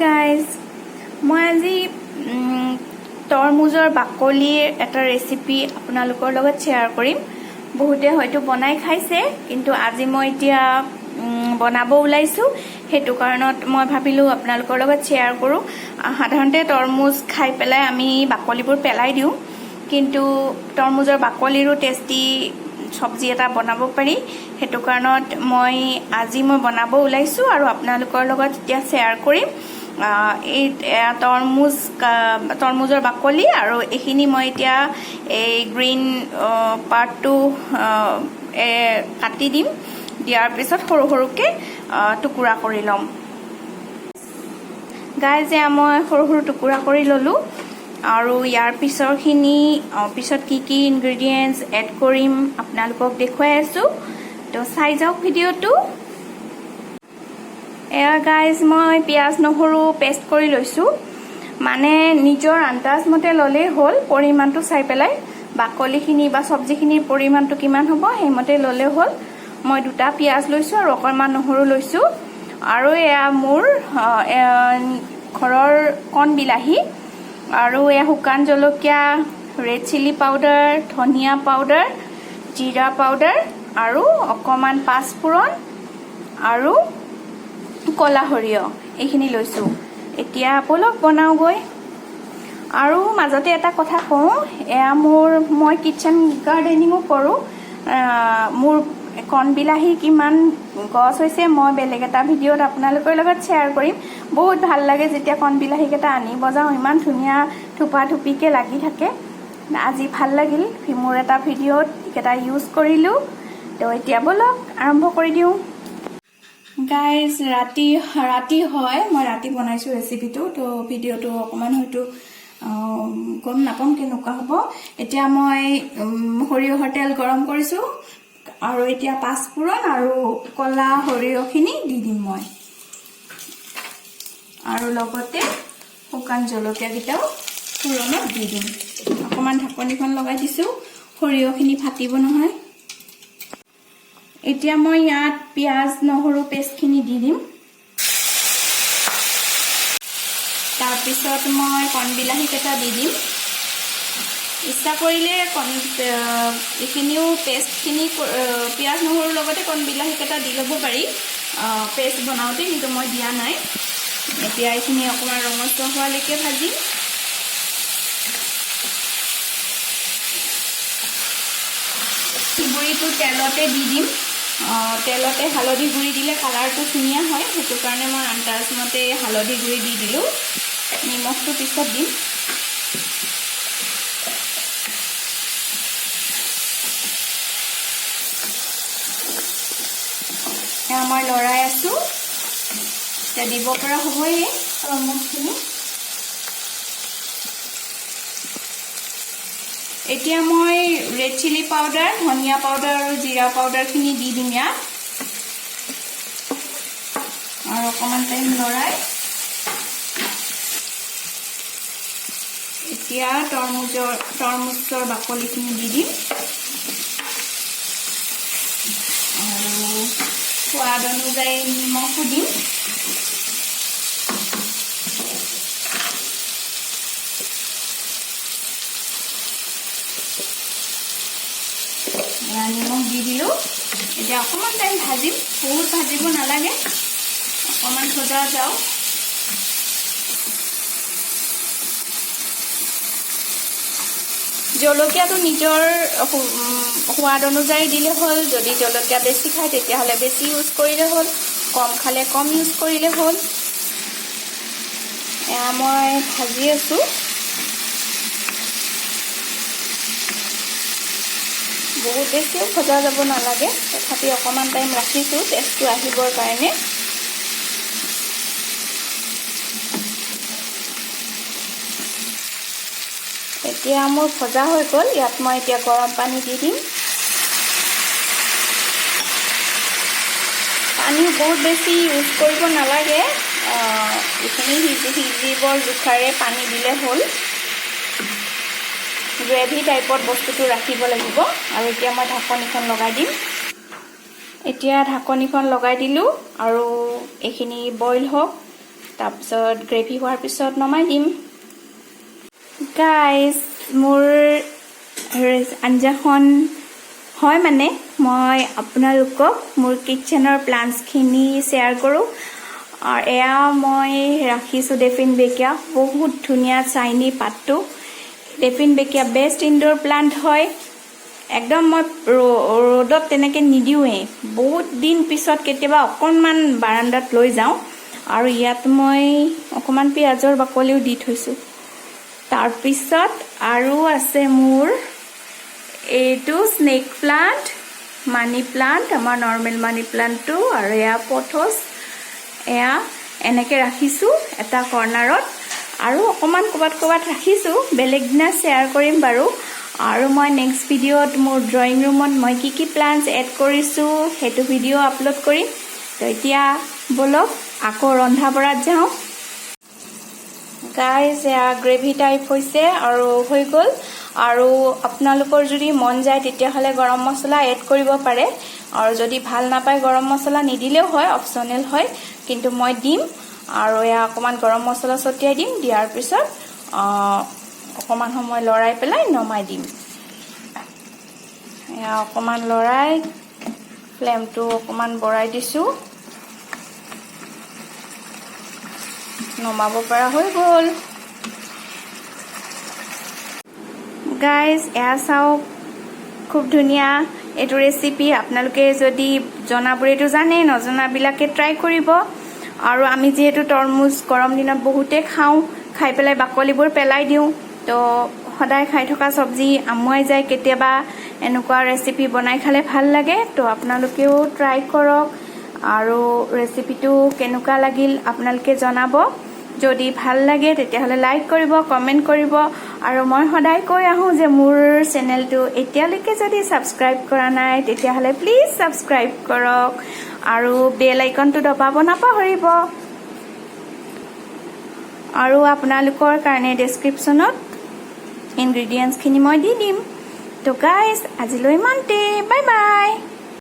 Guys, মই আজি তৰমুজৰ বাকলিৰ এটা ৰেচিপি আপোনালোকৰ লগত শ্বেয়াৰ কৰিম। বহুতে হয়তো বনাই খাইছে, কিন্তু আজি মই এতিয়া বনাব ওলাইছোঁ। সেইটো কাৰণত মই ভাবিলোঁ আপোনালোকৰ লগত শ্বেয়াৰ কৰোঁ। সাধাৰণতে তৰমুজ খাই পেলাই আমি বাকলিবোৰ পেলাই দিওঁ, কিন্তু তৰমুজৰ বাকলিৰো টেষ্টি চব্জি এটা বনাব পাৰি। সেইটো কাৰণত মই আজি বনাব ওলাইছোঁ আৰু আপোনালোকৰ লগত এতিয়া শ্বেয়াৰ কৰিম। এই তৰমুজৰ বাকলি আৰু এইখিনি মই এতিয়া এই গ্ৰীণ পাৰ্টটো কাটি দিম। দিয়াৰ পিছত সৰু সৰুকৈ টুকুৰা কৰি ল'ম। গাইজ, এয়া মই সৰু সৰু টুকুৰা কৰি ল'লোঁ আৰু ইয়াৰ পিছৰখিনি পিছত কি কি ইনগ্ৰেডিয়েণ্টছ এড কৰিম আপোনালোকক দেখুৱাই আছোঁ। তো চাই যাওক ভিডিঅ'টো। এয়া গাইজ, মই পিঁয়াজ নহৰু পেষ্ট কৰি লৈছোঁ। মানে নিজৰ আন্দাজ মতে ল'লেই হ'ল, পৰিমাণটো চাই পেলাই বাকলিখিনি বা চব্জিখিনিৰ পৰিমাণটো কিমান হ'ব সেইমতে ল'লেই হ'ল। মই দুটা পিঁয়াজ লৈছোঁ আৰু অকণমান নহৰু লৈছোঁ আৰু এয়া মোৰ ঘৰৰ কণ বিলাহী আৰু এয়া শুকান জলকীয়া, ৰেড চিলি পাউডাৰ, ধনিয়া পাউডাৰ, জিৰা পাউডাৰ আৰু অকণমান পাঁচফোৰণ আৰু ক'লা সৰিয়হ, এইখিনি লৈছোঁ। এতিয়া ব'লক বনাওঁগৈ। আৰু মাজতে এটা কথা কওঁ, এয়া মই কিটচেন গাৰ্ডেনিঙো কৰোঁ। মোৰ কণ বিলাহী কিমান গছ হৈছে মই বেলেগ এটা ভিডিঅ'ত আপোনালোকৰ লগত শ্বেয়াৰ কৰিম। বহুত ভাল লাগে যেতিয়া কণ বিলাহীকেইটা আনিব যাওঁ, ইমান ধুনীয়া থোপা থুপিকৈ লাগি থাকে। আজি ভাল লাগিল, মোৰ এটা ভিডিঅ'ত এইকেইটা ইউজ কৰিলোঁ। তো এতিয়া ব'লক আৰম্ভ কৰি দিওঁ। গাইজ, ৰাতি ৰাতি হয়, মই ৰাতি বনাইছোঁ ৰেচিপিটো। তো ভিডিঅ'টো অকণমান হয়তো গম নাপাম কেনেকুৱা হ'ব। এতিয়া মই সৰিয়হৰ তেল গৰম কৰিছোঁ আৰু এতিয়া পাঁচফোৰণ আৰু ক'লা সৰিয়হখিনি দি দিম মই আৰু লগতে শুকান জলকীয়াকেইটাও ফোৰণত দি দিম। অকণমান ঢাকনিখন লগাই দিছোঁ, সৰিয়হখিনি ফাটিব নহয়। এতিয়া মই ইয়াত পিঁয়াজ নহৰু পেষ্টখিনি দি দিম। তাৰপিছত মই কণ বিলাহীকেইটা দি দিম। ইচ্ছা কৰিলে কণ এইখিনিও পেষ্টখিনি পিঁয়াজ নহৰুৰ লগতে কণ বিলাহীকেইটা দি ল'ব পাৰি পেষ্ট বনাওঁতে, কিন্তু মই দিয়া নাই। এতিয়া এইখিনি অকণমান ৰঙচুৱা হোৱালৈকে ভাজিম। গুড়িটো তেলতে দি দিম। তেলতে হালধি গুড়ি দিলে কালাৰটো ধুনীয়া হয়, সেইটো কাৰণে মই আন্দাজমতে হালধি গুড়ি দি দিলোঁ। নিমখটো পিছত দিম। এয়া মই লৰাই আছোঁ। এতিয়া দিব পৰা হ'বই তৰমুজখিনি। এতিয়া মই ৰেড চিলি পাউডাৰ, ধনিয়া পাউডাৰ আৰু জিৰা পাউডাৰখিনি দি দিম ইয়াত আৰু অকণমান টাইম লৰাই এতিয়া তৰমুজৰ বাকলিখিনি দি দিম আৰু সোৱাদ অনুযায়ী নিমখো দিম। নিমখ দি দিলোঁ। এতিয়া অকণমান টাইম ভাজিম, বহুত ভাজিব নালাগে, অকণমান ভজা যাওক। জলকীয়াটো নিজৰ সোৱাদ অনুযায়ী দিলে হ'ল। যদি জলকীয়া বেছি খায় তেতিয়াহ'লে বেছি ইউজ কৰিলে হ'ল, কম খালে কম ইউজ কৰিলে হ'ল। এয়া মই ভাজি আছোঁ। বহুত বেছিও ভজা যাব নালাগে, তথাপি অকণমান টাইম ৰাখিছোঁ টেষ্টটো আহিবৰ কাৰণে। এতিয়া মোৰ ভজা হৈ গ'ল। ইয়াত মই এতিয়া গৰম পানী দি দিম। পানী বহুত বেছি ইউজ কৰিব নালাগে, এইখিনি সিজিবৰ জোখাৰে পানী দিলে হ'ল। গ্ৰেভি টাইপত বস্তুটো ৰাখিব লাগিব। আৰু এতিয়া মই ঢাকনিখন লগাই দিম। এতিয়া ঢাকনিখন লগাই দিলোঁ আৰু এইখিনি বইল হওক। তাৰপিছত গ্ৰেভি হোৱাৰ পিছত নমাই দিম। গাইজ, মোৰ আঞ্জাখন হয়, মানে মই আপোনালোকক মোৰ কিটচেনৰ প্লাণ্টছখিনি শ্বেয়াৰ কৰোঁ। আৰু এয়া মই ৰাখিছোঁ ডেফিনবেকিয়া, বহুত ধুনীয়া চাইনি পাতটো। ডেফিনবেকিয়া বেষ্ট ইনড'ৰ প্লাণ্ট হয় একদম। মই ৰ'দত তেনেকৈ নিদিওঁৱেই, বহুত দিন পিছত কেতিয়াবা অকণমান বাৰাণ্ডাত লৈ যাওঁ। আৰু ইয়াত মই অকণমান পিঁয়াজৰ বাকলিও দি থৈছোঁ। তাৰপিছত আৰু আছে মোৰ এইটো স্নেক প্লাণ্ট, মানি প্লাণ্ট, আমাৰ নৰ্মেল মানি প্লাণ্টটো, আৰু এয়া পথছ। এয়া এনেকৈ ৰাখিছোঁ এটা কৰ্ণাৰত আৰু অকণমান ক'ৰবাত ক'ৰবাত ৰাখিছোঁ। বেলেগ দিনা শ্বেয়াৰ কৰিম বাৰু। আৰু মই নেক্সট ভিডিঅ'ত মোৰ ড্ৰয়িং ৰুমত মই কি কি প্লাণ্টছ এড কৰিছোঁ, সেইটো ভিডিঅ' আপলোড কৰিম। তো এতিয়া ব'লক, আকৌ ৰন্ধা বঢ়াত যাওঁ। গাইজ, এয়া গ্ৰেভি টাইপ হৈছে আৰু হৈ গ'ল। আৰু আপোনালোকৰ যদি মন যায়, তেতিয়াহ'লে গৰম মছলা এড কৰিব পাৰে আৰু যদি ভাল নাপায়, গৰম মছলা নিদিলেও হয়, অপশ্যনেল হয়। কিন্তু মই দিম। আৰু এয়া অকণমান গৰম মছলা ছটিয়াই দিম। দিয়াৰ পিছত অকণমান সময় লৰাই পেলাই নমাই দিম। এয়া অকণমান লৰাই ফ্লেমটো অকণমান বঢ়াই দিছোঁ। নমাব পৰা হৈ গ'ল। গাইজ, এয়া চাওক, খুব ধুনীয়া এইটো ৰেচিপি। আপোনালোকে যদি জনাবোৰেতো জানে, নজনাবিলাকে ট্ৰাই কৰিব। আৰু আমি যিহেতু তৰমুজ গৰম দিনত বহুতেই খাওঁ, খাই পেলাই বাকলিবোৰ পেলাই দিওঁ। তো সদায় খাই থকা চব্জি আমুৱাই যায়, কেতিয়াবা এনেকুৱা ৰেচিপি বনাই খালে ভাল লাগে। তো আপোনালোকেও ট্ৰাই কৰক আৰু ৰেচিপিটো কেনেকুৱা লাগিল আপোনালোকে জনাব। যদি ভাল লাগে, তেতিয়াহ'লে লাইক কৰিব, কমেণ্ট কৰিব। আৰু মই সদায় কৈ আহোঁ যে মোৰ চেনেলটো এতিয়ালৈকে যদি ছাবস্ক্ৰাইব কৰা নাই, তেতিয়াহ'লে প্লিজ ছাবস্ক্ৰাইব কৰক আৰু বেল আইকনটো দবাব নাপাহৰিব। আৰু আপোনালোকৰ কাৰণে ডেছক্ৰিপশ্যনত ইনগ্ৰিডিয়েণ্টছখিনি মই দি দিম। তো গাইজ, আজিলৈ ইমানতে, বাই বাই।